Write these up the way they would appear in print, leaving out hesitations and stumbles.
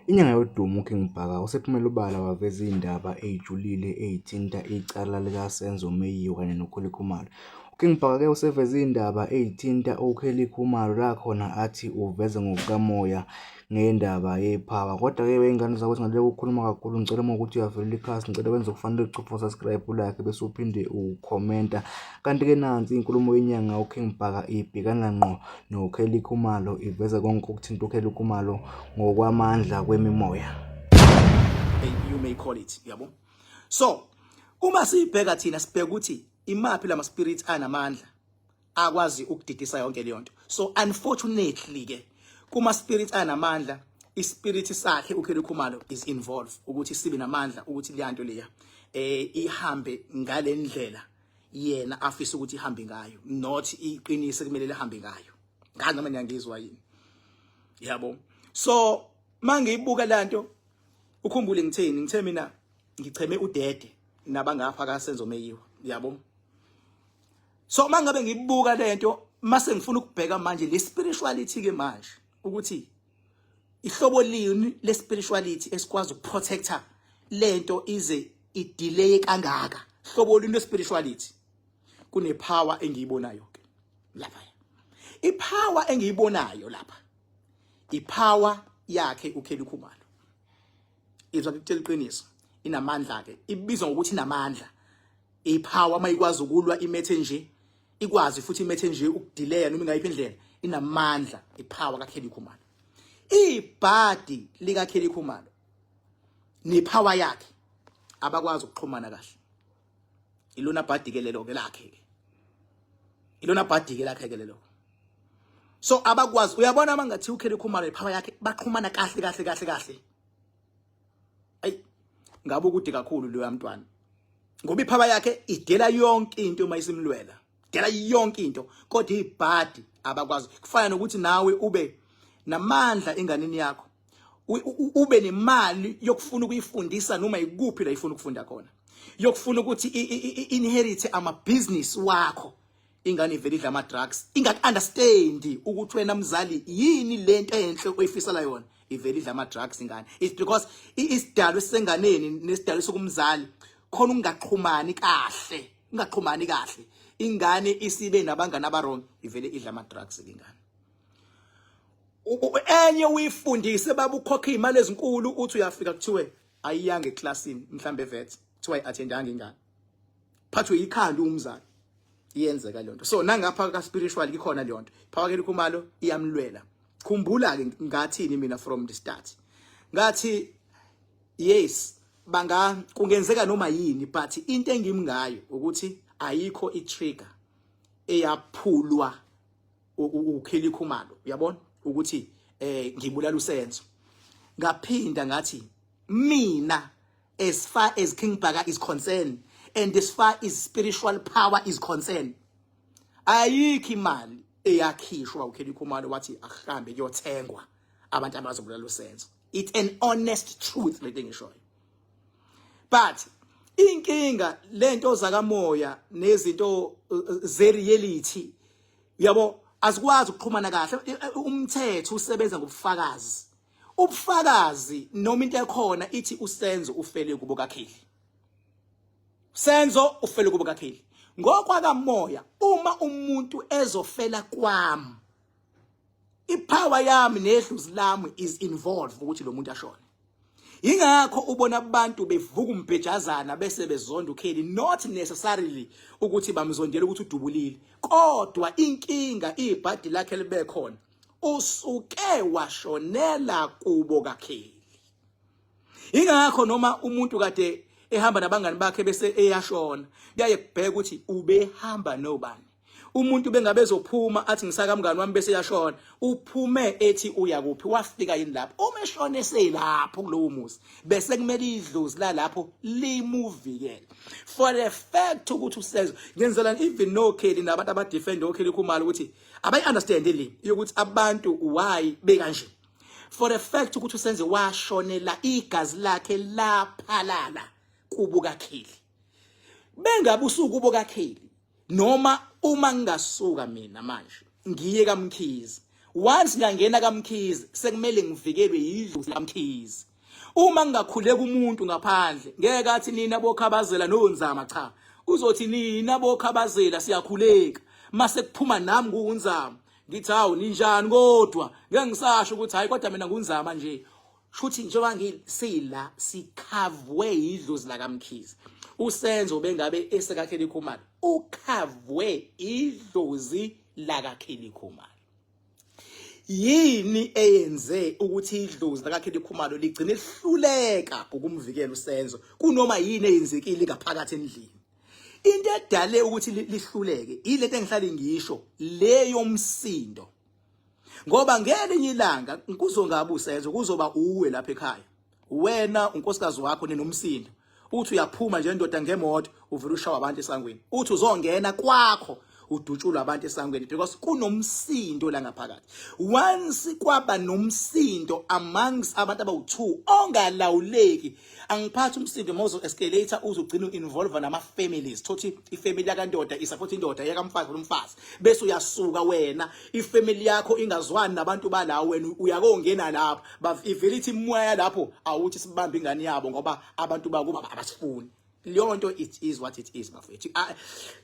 Inyanga yodumo uKing Bhaka usephumele obala waveza izindaba ezijulile ezithinta icala likaSenzo Meyiwa kanye noKelly Khumalo. UKing Bhaka-ke useveze izindaba ezithinta uKelly Khumalo la khona athi uveza ngokukamoya ngendaba ye-power. Kodwa-ke wey'ngane zakwethu ngale ukukhuluma kakhulu ngicela uma ukuthi uyavelela ikhasi ngicela wenze okufanele uchofa u-subscribe ulike bese uphinde ukhomenta. Kanti-ke nansi inkulumo yenyanga uKing Bhaka ibhekana ngqo noKelly Khumalo iveza konke okuthinta uKelly Khumalo ngokwamandla kwemimoya. You may call it, yabo. So, uma sibheka thina sibheka ukuthi imaphi lama spirits anamandla akwazi ukudidisa yonke leyo nto. So unfortunately ke kuma spirits anamandla ispirit sakhe uKelly Khumalo is involved ukuthi sibe namandla ukuthi leyanto leya ihambe ngalendlela yena afisa ukuthi ihambe ngayo, not iqinise kumele lihambe ngayo. Ngazi noma niyangizwa yini, yabo. So mangiyibuka lanto, ukhumbule ngitheni, ngithe mina ngicheme udede nabangapha kaSenzo Meyiwa, yabo. So mangabe ngibuka lento, mase ngifuna ukubheka manje le spirituality ke manje ukuthi ihlobo lini le spirituality esikwazi ukuprotecta lento ize idelay kangaka. Hlobo lini le spirituality? Kune power engiyibonayo ke lapha, ipower engiyibonayo lapha, ipower yakhe uKelly Khumalo. Izwa, ngikutshela iqiniso, inamandla ke, ibizwa ngokuthi inamandla ipower mayikwazi ukulwa imethe nje, ikwazi futhi imethe nje ukudelaya noma ingayiphi indlela. Inamandla ipower kaKelly Khumalo. Ibhadi lika Kelly Khumalo nepower yakhe abakwazi ukuxhumana kahle. Ilona bhadi ke lelo ke lakhe ke, ilona bhadi ke lakhe ke lelo. So abakwazi, uyabona, mangathi uKelly Khumalo ipower yakhe baxhumana kahle kahle kahle kahle, ayi ngabe ukude kakhulu loya mntwana, ngoba ipower yakhe idela yonke into uma isimlwela, dela yonke into, kodwa ibhadi abakwazi. Kufana nokuthi nawe ube namandla enganeni yakho, ube nemali yokufuna ukuyifundisa noma ikuphi la ifuna ukufunda khona, yokufuna ukuthi inherit ama business wakho, ingane ivele idla ama drugs, ingaku understand ukuthi wena mzali yini lento enhle oyifisela yona. Ivele idla ama drugs ingane. It's because isidalo esisenganeni nesidalo sokumzali khona ungaxhumani kahle, ungaxhumani kahle. Ingane isibe nabangani abawrong, ivele idla ama drugs ingane. Enye uyifundise baba, ukhokha imali ezinkulu, uthi uyafika kuthiwe ayiyanga eclassini, mhlambe vet kuthiwa ayi-attendanga ingane, phathwe ikhanda umzali. Iyenzeka leyo nto. So nangapha ka spiritual ikhona leyo nto, power Khumalo iyamlwela. Khumbula ke ngathini mina from the start? Ngathi yes, banga kungenzeka noma yini, but into engimngayo ukuthi ayikho i-trigger eyaphulwa uKelly Khumalo, uyabona, ukuthi ngibulala uSenzo. Ngaphinda ngathi mina, as far as King Bhaka is concerned and as far as spiritual power is concerned, ayikho imali eyakhishwa uKelly Khumalo wathi ahambe kuyothengwa abantu abazobulala uSenzo. It's an honest truth lento engishoyo, but inkinga lento zakamoya nezinto ze reality, yabo, azikwazi ukuxhumana kahle. Umthetho usebenza ngobufakazi, ubufakazi noma into ekhona ithi uSenzo ufele kubo kaKelly, Senzo ufele kubo kaKelly. Ngokwakamoya, uma umuntu ezofela kwami, ipower yami nedlozi lami is involved ukuthi lo muntu ashone. Ingakho ubona abantu bevuka umbhejazana bese bezonda uKelly, not necessarily ukuthi bamzondela ukuthi udubulile, kodwa inkinga ibhadi lakhe libe khona usuke washonela kubo kaKelly. Ingakho noma umuntu kade ehamba nabangani bakhe bese eyashona, kuyaye kubheka ukuthi ubehamba nobani. Umuntu bengabe ezophuma athi ngisaka mngani wami bese yashona, uphume ethi uya kuphi, wafika yini lapho? Uma eshone eseyilapho kulowo muzi, bese kumele idlozi lalapho limuvikele for the fact ukuthi uSenzo ngenzela. Even no Kelly nabantu abadefend oKelly Khumalo ukuthi abayi understand le yokuthi abantu why bekanje, for the fact ukuthi uSenzo washonela, igazi lakhe laphalala kubo kaKelly. Bengabe usuku kubo kaKelly, noma uma ngingasuka mina manje ngiye kaMkhize. Once ngangena kaMkhize sekumele ngivikelwe yidlozi laMkhize. Uma ngingakhuleka umuntu ngaphandle ngeke athi nina bokhabazela nonzama cha. Uzothi nina bokhabazela siyakhuleka. Mase kuphuma nami kunzama. Ngithi hawu ninjani kodwa ngeke ngisasho ukuthi hayi kodwa mina ngunzama nje. Shuthi njengoba ngisila sikhavwe yidlozi lakaMkhize. Usenzo bengabe esekaKelly Khumalo ukhavwe idlozi lakaKelly Khumalo. Yini eyenze ukuthi idlozi lakaKelly Khumalo ligcine lihluleka ukumvikela uSenzo kunoma yini eyenzekile ngaphakathi endlini? Into edale ukuthi lihluleke ilento engihlale ngisho leyo msindo. Ngoba ngelinye ilanga kuzongabe usenzo kuzoba uwe lapha ekhaya. Wena unkosikazi wakho ninomsindo. Uthi uyaphuma nje ndoda ngemoto uvela ushawa abantu esangweni. Uthi uzongena kwakho udutshulwa abantu esangweni because kunomsindo la ngaphakathi. Once kwaba nomsindo amongst abantu abawu2 ongalawuleki angiphathi umsindo mozo escalator uzogcina uinvolve nama families thothi ifamily yakandoda isupport indoda yakamfazi lomfazi bese uyasuka wena ifamily yakho ingazwani nabantu bala wena uyakongena lapho ivele ithi imoya lapho awuthi sibambe ingane yabo ngoba abantu bakuba abasifuni leyo nto. It is what it is, bafethu.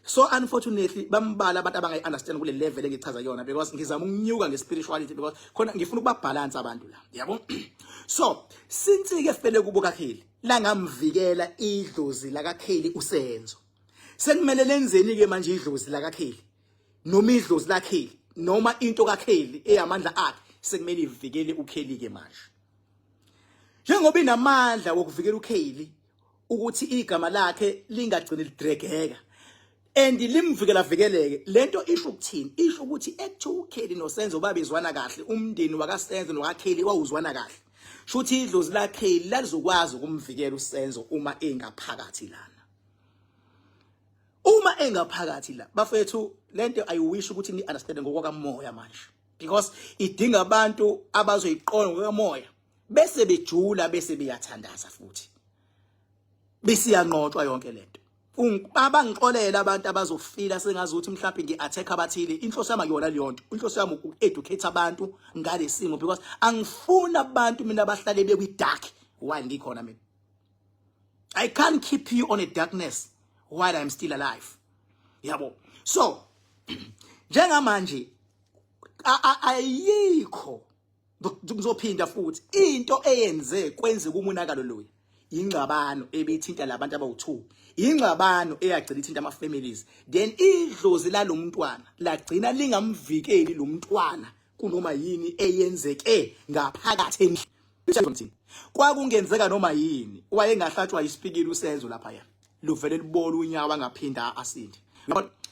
So unfortunately bambala abantu abangayi understand kule level engichaza yona because ngizama ukunyuka nge-spirituality because khona ngifuna ukuba balance abantu la, yabo. So since ke fele kubo kaKelly langamvikela idlozi lakaKelly uSenzo, sekumele lenzeni ke manje idlozi lakaKelly noma idlozi laKelly noma into kaKelly eyamandla akhe? Sekumele ivikele uKelly ke manje njengoba inamandla wokuvikela uKelly ukuthi igama lakhe lingagcini lidregeka and limvikela vikeleke. Lento isho ukuthini? Isho ukuthi ekuthiwa uKelly noSenzo babezwana kahle, umndeni wakaSenzo nokaKelly wawuzwana kahle, shuthi idlozi laKelly lalizokwazi ukumvikela uSenzo uma engaphakathi lana, uma engaphakathi la. Bafethu, lento I wish ukuthi ni understand ngokwakamoya manje because idinga abantu abazoyiqonda ngokwakamoya bese bejula bese beyathandaza futhi besiyanqotshwa yonke lento. Abangixolela abantu abazofila sengazi ukuthi mhlawumbe ngi-attack abathile. Inhloso yami akuyona leyo nto. Inhloso yami uku-educate abantu ngale simo because angifuni abantu mina abahlale bekwi-dark while ngikhona mina. I can't keep you on a darkness while I'm still alive, yabo. So njengamanje ayikho, ngizophinda futhi, into eyenze kwenzeka umonakalo loya ingxabano ebithinta labantu abawu2, ingxabano eyagcina ithinta ama families. Then idlozi lalomntwana lagcina lingamvikeli lo mntwana kunoma yini eyenzeke ngaphakathi endlini. Kwakungenzeka noma yini, wayengahlatshwa isipikili uSenzo lapha ya luvele libola unyawo angaphinda asinde.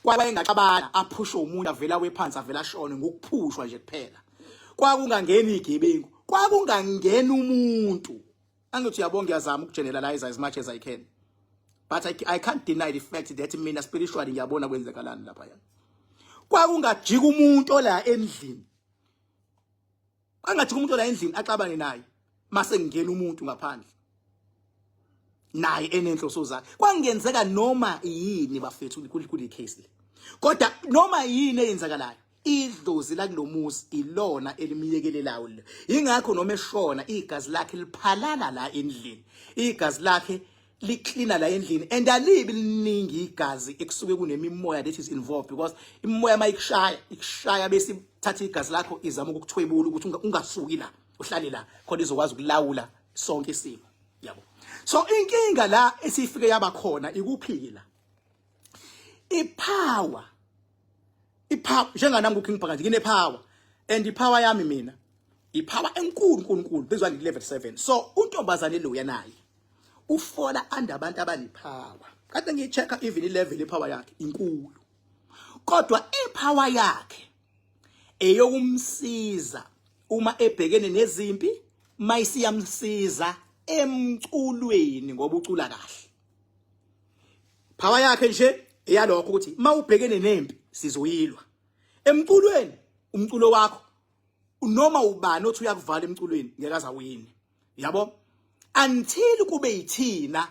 Kwayengaxabana aphushwe umuntu avela wephansi avela ashone ngokuphushwa nje kuphela. Kwakungangena igebengu, kwakungangena umuntu. Angithi uyabonga, ngiyazama ukugeneralize as much as I can, but I can't deny the fact that mina spiritually ngiyabona kwenzekalani lapha. Yana kwakungajika umuntu ola endlini, angajika umuntu ola endlini axabane naye mase ngingena umuntu ngaphandle naye enenhloso zakhe. Kwangenzeka noma yini, bafethu, kule case le. Kodwa noma yini eyenzakalayo, idlozi lakulomuzi ilona elimyekelelayo le. Ingakho noma eshona igazi lakhe liphalala la endlini, igazi lakhe liklina la endlini and alibi liningi igazi ekusuke kunemimoya that is involved because imimoya mayikushaya ikushaya bese ithatha igazi lakho izama ukukuthwebula ukuthi ungasuki la, uhlale la khona izokwazi ukulawula sonke isimo, yabo. So inkinga la esifike yaba khona ikuphila ipower, ipower njenganami kuKing Bhaka nje ngine power and ipower yami mina ipower enkulu nkulu bezwa ngi level 7. So untombazane lo yanaye ufola under abantu abanepower. Kade ngiyichecka even ilevel ipower yakhe inkulu, kodwa ipower yakhe eyokumsiza uma ebhekene nezimpi mayisiyamsiza emculweni ngoba ucula kahle. Power yakhe nje eyalokho ukuthi mawubhekene nempi sizoyilwa emculweni. Umculo wakho noma ubani othi uyakuvala emculweni ngeke azawini, yabo, until kube yithina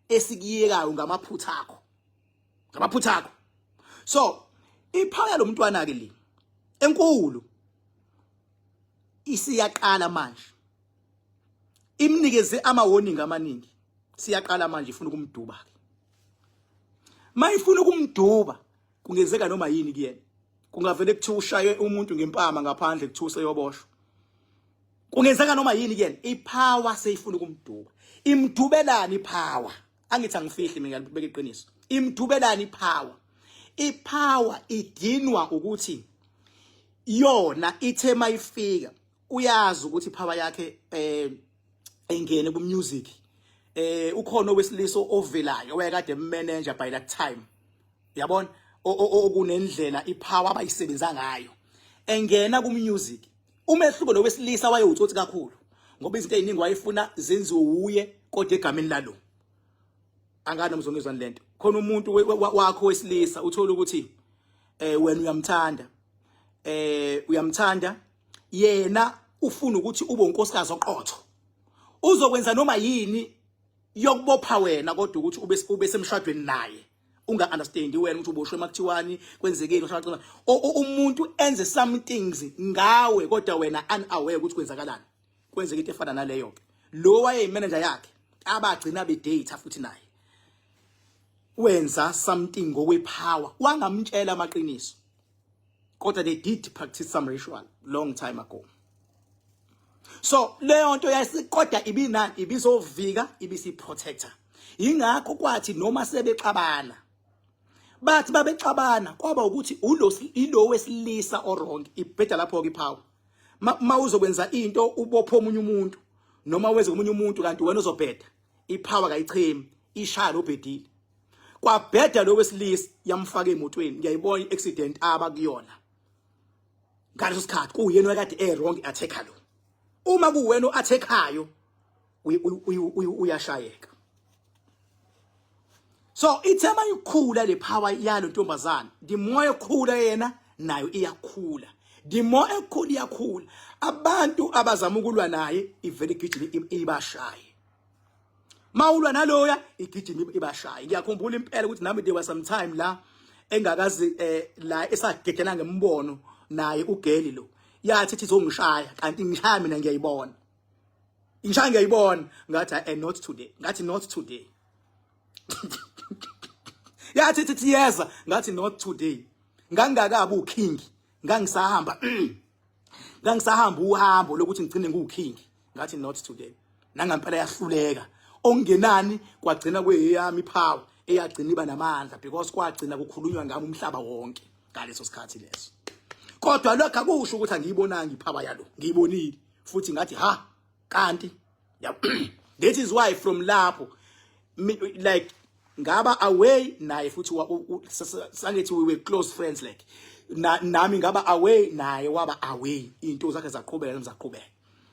esikuyekayo ngamaphutha akho, ngamaphutha akho. So ipower lomntwana ke le enkulu. Isiyaqala manje, imnikeze ama warning amaningi. Siyaqala manje, ifuna ukumduba ke. Mayifuna ukumduba, kungenzeka noma yini kuyena. Kungavele kuthiwa ushaywe umuntu ngempama ngaphandle, kuthiwa useyoboshwa. Kungenzeka noma yini kuyena. Ipower seyifuna ukumduba. Imdubelani ipower? Angithi angifihli mina, ngiyabeka iqiniso. Imdubelani ipower? Ipower idinwa ukuthi yona ithe mayifika, uyazi ukuthi ipower yakhe engene ku music, ukhona owesilisa ovelayo owayekade manager by that time, yabona, okunendlela ipower abayisebenza ngayo engena ku music. Umehluko, lo wesilisa wayewutsotsi kakhulu, ngoba izinto eziningi wayefuna zenziwe uye kodwa egameni lalo. Angani mzongizwa lento? Khona umuntu wakho wesilisa, uthola ukuthi wena uyamthanda, uyamthanda yena, ufuna ukuthi ube unkosikazi oqotho, uzokwenza noma yini yokubopha wena kodwa ukuthi ube semshadweni naye. Unga understand wena ukuthi uboshwe makuthiwani, kwenzekeni, ushaqina umuntu enze some things ngawe kodwa wena unaware ukuthi kwenzakalani. Kwenzeka into efana naleyo ke. Lo wayeyimanager yakhe, abagcina bedate futhi naye, wenza something ngokwepower, wangamtshela amaqiniso, kodwa they did practice some ritual long time ago. So leyo nto yasikodwa ibinani, ibizovika, ibisi protector. Ingakho kwathi noma sebexabana, bathi babexabana, kwaba ukuthi ulo ilo wesilisa owrong. Ibheda lapho ke ipower. Ma uzokwenza into, ubopha omunye umuntu noma wenze omunye umuntu, kanti wena uzobheda, ipower kayichemi, ishaya lobhedile. Kwabheda lo wesilisa, yamfaka emotweni. Ngiyayibona i-accident aba kuyona ngaleso sikhathi, kuyena wakade e wrong, attacker lo. Uma kuwena o-attackayo, uyashayeka. So ithe mayikhula le power yalo ntombazana, the more ekhula yena nayo iyakhula, the more ekhula iyakhula. Abantu abazama ukulwa naye, ivele igijima ibashaye. Mawulwa naloya, igijima ibashaye. Ngiyakhumbula impela ukuthi nami there was some time la engakazi la esagegena ngembono naye ugeli lo, yathi ithi izongishaya, kanti ngishaya mina, ngiyayibona ngishaya, ngiyayibona. Ngathi, "Not today." Ngathi, "Not today." Yathi ithi yeza, ngathi, "Not today." Ngangingakabi uking, ngangisahamba uhambo lokuthi ngigcine ngiwuking. Ngathi, "Not today." Nangampela yahluleka. Okungenani kwagcina kweyami power eyagcina iba namandla, because kwagcina kukhulunywa ngami umhlaba wonke ngaleso sikhathi leso. Kodwa lokho akusho ukuthi angiyibonanga ipower yalo. Ngiyibonile futhi, ngathi, "Ha, kanti." That is why from lapho like ngaba away naye futhi. Sangithi we were close friends, like nami ngaba away, naye waba away, into zakhe zaqhubeka nami zaqhubeka,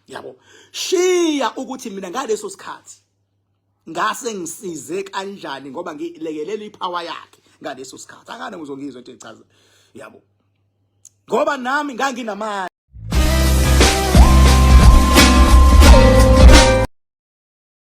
yabo. Shiya ukuthi mina ngaleso sikhathi ngase ngisize kanjani, ngoba ngilekelela ipower yakhe ngaleso sikhathi. Akana ngizongizwa into echaza, yabo, ngoba nami nganginamandla.